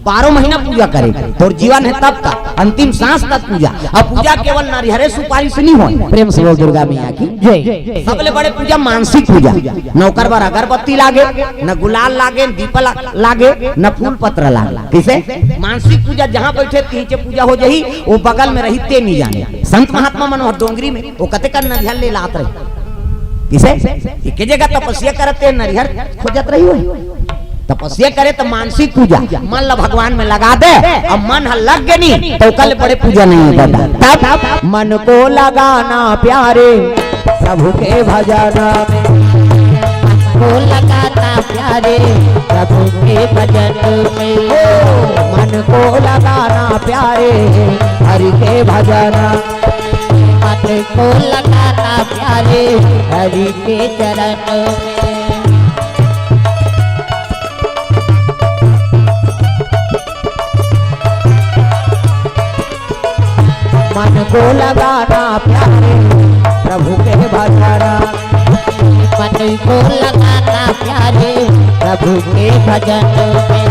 बारह महीना पूजा करे, तोर जीवन हे तब तक, अंतिम सांस तक पूजा। अब पूजा केवल नरिहरे सुपारी से नहीं होय। प्रेम से बोल दुर्गा मैया की जय। सबले बड़े पूजा मानसिक पूजा, न ओकर बर अगरबत्ती लागे, न गुलाल लागे, न दीप ला-, लागे, न फूल पत्र लागे। कइसे? मानसिक पूजा, जहाँ बैठे तिहिचे पूजा हो जाही, वो बगल में रही ते नहीं जाने। संत महात्मा मन वहाँ डोंगरी में, वो कते कर नरिहर ले लात रही। किसे? एके जगह तपस्या करत ते नरिहर खोजत रही होही। तपस्या करे त मानसिक पूजा, मन ला भगवान में लगा दे, अब मन ह लग गे नहीं, त ओकर ले बड़े पूजा नहीं हे दादा। तब मन को लगाना प्यारे प्रभु के भजन में। को लगाना प्यारे प्रभु के भजन में। ओ, मन को लगाना प्यारे हरि के भजन। मन को लगाना प्यारे हरि के चरण में। मन को लगाना प्यारे प्रभु के भजन। मन को लगाना प्यारे प्रभु के भजन में।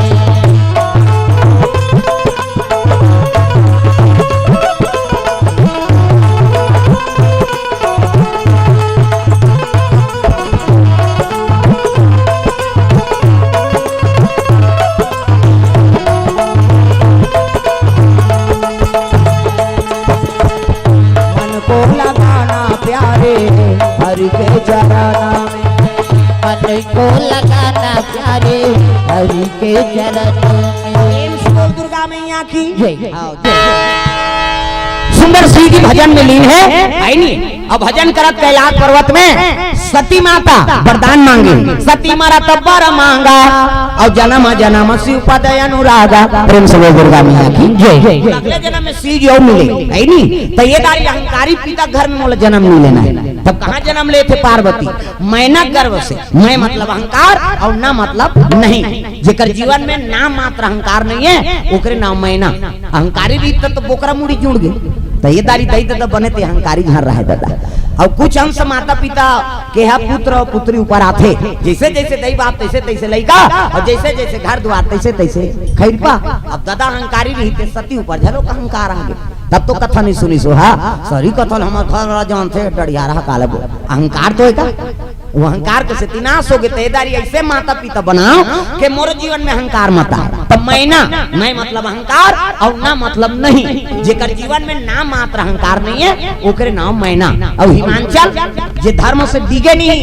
मन को लगाना प्यारे हरि के चरण में। मन को लगाना प्यारे हरि के चरण में। प्रेम से बोल दुर्गा मैया की जय। आओ, जय। सुंदर शिव जी भजन में लीन हे, हे नी? अब भजन करत कैलाश पर्वत में सती माता वरदान मांगे, सती मारा तब वर मांगा, और जन्म जन्म शिव पद अनुरागा। प्रेम से बोल दुर्गा मैया की जय। अगले जन्म में शिव जी और मिले, हे नी? त ये दारी अहंकारी पिता घर में मोला जन्म नहीं लेना हे। तब कहाँ जन्म लेथे पार्वती? मैना गर्भ से। मैं मतलब अहंकार और ना मतलब नहीं। जेकर जीवन में नाम मात्र अहंकार नहीं हे, ओकरे नाम मैना। अहंकारी रही त, त बोकरा मुड़ी जुड़ गे। त ये दारी दई ददा बने ते अहंकारी घर रहे दादा। और कुछ अंश माता पिता के हा पुत्र और पुत्री ऊपर आथे। जैसे जैसे दई बाप तैसे तैसे लइका, और जैसे जैसे घर दुआर तैसे तैसे खैरपा। अब ददा अहंकारी रही ते सती ऊपर झलो का अहंकार आ गे। तब तो कथा नहीं सुनिस हो, हा? सरी कथा ल हमर घर वाला जानथे, डड़ियारा काला बोल। अहंकार तो हे का? वो अहंकार के सेती नाश हो गे। त ये दारी ऐसे माता पिता बनाओ कि मोर जीवन में अहंकार मत आए। त मैना, मैं मतलब अहंकार और ना मतलब नहीं। जेकर जीवन में नाम मात्र अहंकार नहीं हे, ओकरे नाम मैना। और हिमांचल, जे धर्म से डिगे नहीं,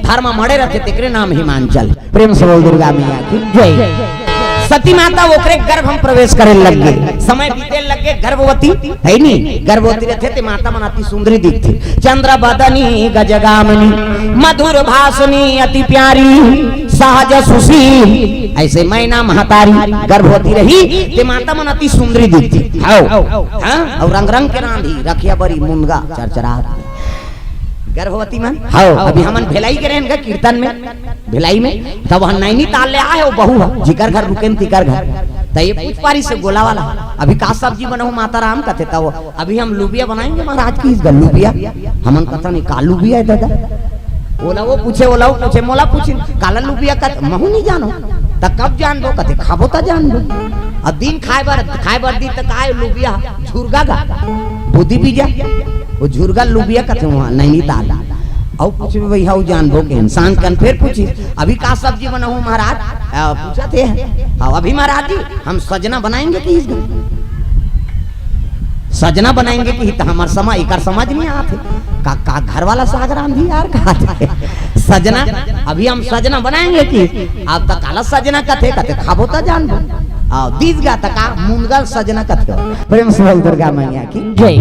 धर्म मड़े रथे, तेकरे नाम हिमांचल। प्रेम से बोल दुर्गा मैया की जय। सती माता ओकरे गर्भ में प्रवेश करे लग गे, समय बीते लग गे, गर्भवती हे नी, गर्भवती रथे ते माता मन अति सुंदरी दिखथे। चंद्र बदनी गजगामिनी मधुर भाषिणी अति प्यारी सहज सुशील। ऐसे मैना महतारी गर्भवती रही ते माता मन अति सुंदरी दिखथे। हव, हाँ, और रंग रंग के रांधी रखिया बरी मुनगा चरचरात। गर्भवती मन? हव, अभी हमन भिलाई गे रहेन गा कीर्तन में, भिलाई में, तब वहाँ नैनीताल ले आए हे वो बहू ह, जिकर घर रुकेन तिकर घर। त ये पूछ पारिस हे गोला वाला, अभी का सब्जी बनाहूँ माता राम कथे, त वो, अभी हम लुबिया बनाएंगे महाराज कहिस गा। लुबिया? हमन कथन का लुबिया हे दादा? ओला वो पूछे, ओला वो पूछे, मोला पूछिन, काला लुबिया कथे, महूँ नहीं जानों। त कब जानबो कथे, खाबो त जानबो। अब दिन खाए बर, खाए बर दिन त काय लुबिया, झुरगा गा, बोदी बीजा, वो झुरगा लुबिया कथे वहाँ नैनीताल। अउ पूछबे भैया, अउ जानबो के इंसान कन फेर पूछिस, अभी का सब्जी बनाहूँ महाराज? आ, पूछत हे। हाँ, अभी महाराज जी, हम सजना बनाएंगे कहिस गा। सजना बनाएंगे कहिस त हमर समा-, एकर समझ नहीं आत हे। का, का घर वाला साग रांधी यार, कहा था सजना, अभी हम सजना बनाएंगे कहिस। अब त काला सजना कथे, कथे खाबो त जानबो। आ, दीस गा त का मुनगा ल सजना कथे। प्रेम से बोल दुर्गा मैया की जय।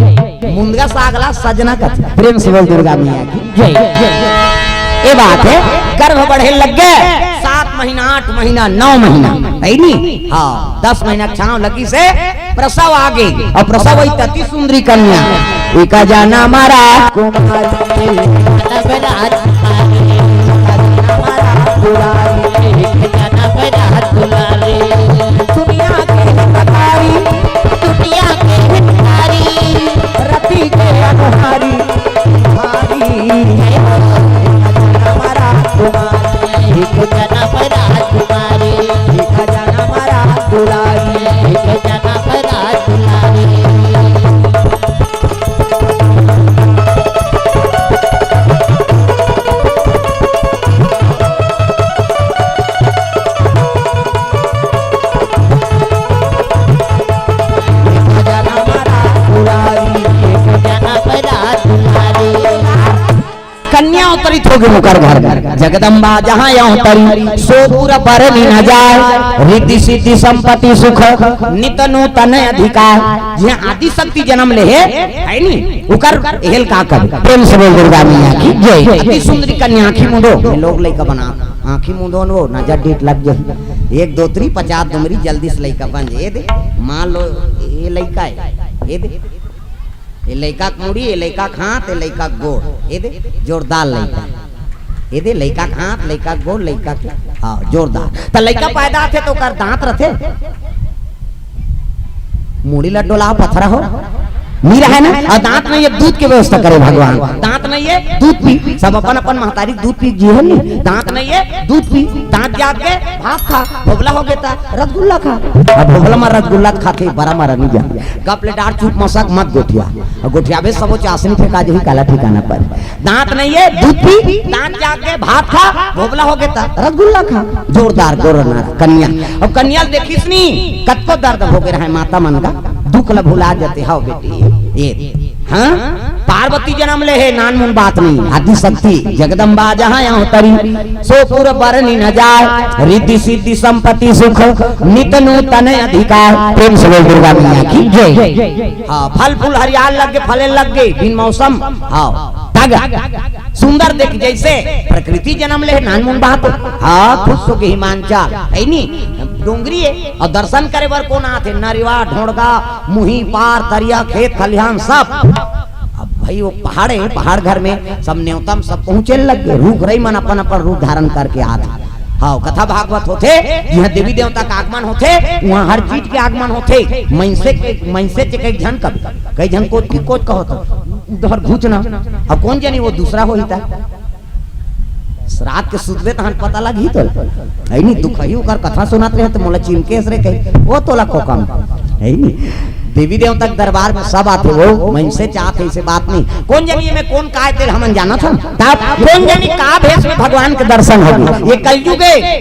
मुनगा साग ला सजना कथे। प्रेम से बोल दुर्गा मैया की जय। ये बात हे, गर्भ बढ़े लग गे, सात महीना, आठ महीना, नौ महीना, हे नी? हाँ, दस महीना छाँव लगिस हे, प्रसव आ गे, अउ प्रसव होइस त अति सुंदरी कन्या। एक जनम राजकुमारी, जनम राजकुमारी, एक जनम राजकुमारी। दुनिया के हितकारी, दुनिया के हितकारी, रति के अनुहारी, भारी। एक जनम राजकुमारी, एक जनम राजकुमारी, एक हो गे ओकर घर में। जगदम्बा जहाँ अवतरी, सो पुर बरनि न जाय, रिद्धि सिद्धि संपत्ति सुख, नित नूतन अधिकार। जिहाँ आदि शक्ति जन्म ले हे, है नी, ओकर हेल का कबे। प्रेम से बोल दुर्गा मैया की जय। अति सुंदरी कन्या आँखी मूंदो, ये लोग लइका बना, आँखी मूंदो न, नजर डीठ लग जाही। एक दो तीन, पचास दुमरी, जल्दी से लइका बन जाय। ये दे, मान लो, ये लइका हे, ये दे, ये लइका के मुड़ी, ये लइका के हाथ, ये लइका के गोड़, ये दे, जोरदार लइका। ये दे, लइका के हाथ, लइका के गोड़, लइका के, हाँ, जोरदार। त लइका पैदा होथे त ओकर दांत रथे? मुड़ी ल डोला, पथरा हो, नी रहे ना। अउ दांत नइ हे, दूध के व्यवस्था करे भगवान। दांत नइ हे, दूध पी, सब अपन अपन महतारी दूध पी जी हे नी। दांत नइ हे, दूध पी, दांत जाग के भात खा, भोभला हो गे त रसगुल्ला खा। अब भोभला म रसगुल्ला खाथे, बरा म रनी जा। गप ले डार, चुप मसक, मत गोठिया। अउ गोठियाबे सबो चासनी फेंका जही, काला ठिकाना पर। दांत नइ हे, दूध पी, दांत जाग के भात खा, भोभला हो गे त रसगुल्ला खा। जोरदार गोरना कन्या। अब कन्या ल देखिस नी, कतको दर्द हो गे रहे माता मन का, दुख ल भुला जाथे। हव बेटी, ये, हाँ, पार्वती जन्म ले हे, नानमुन बात नहीं। आदि शक्ति जगदम्बा जहाँ अवतरी, सो पुर बरनि न जाय, रिद्धि सिद्धि संपत्ति सुख, नित नूतन अधिकार। प्रेम से बोल दुर्गा मैया की जय। हाँ, फल फूल हरियाल लग गे, फले लग गे, बिन मौसम, हाँ, तग सुंदर देख, जैसे प्रकृति जन्म ले, नानमुन बात। हाँ, खुश हो गे हिमांचल, है नी, डोंगरी हे, अउ दर्शन करे बर कोन आथे? नरिवा, ढोड़गा, मुही, पार, तरिया, खेत, खलिहान, सब। अब भाई, वो पहाड़ हे, पहाड़ घर में सब नेवता म सब पहुँचे लग गे, रूख रई मन अपन अपन रूप धारण करके आथे। हाँ, कथा भागवत होथे, जिहाँ देवी देवता के आगमन होथे, उहाँ हर चीज के आगमन होथे। मइनसे के, मइनसे के कई झन कबे, कई झन कोच की कोच कहो तो, उधर घुच ना। अब कोन जनी वो दूसरा होही त। रात के सुतबे तहन पता लगही तोला। है नी, दुखही ओकर कथा सुनात रहे त मोला चिमकेस रे कही, ओ तोला कोकम। है नी, देवी देवता के दरबार में सब आथे, वो मइनसे चाहत हे, ऐसे बात नहीं। कोन जनी एमे कोन काय तेल हमन जानत हन? तब कोन जनी का भेष में भगवान के दर्शन होगे। ये कलयुग हे,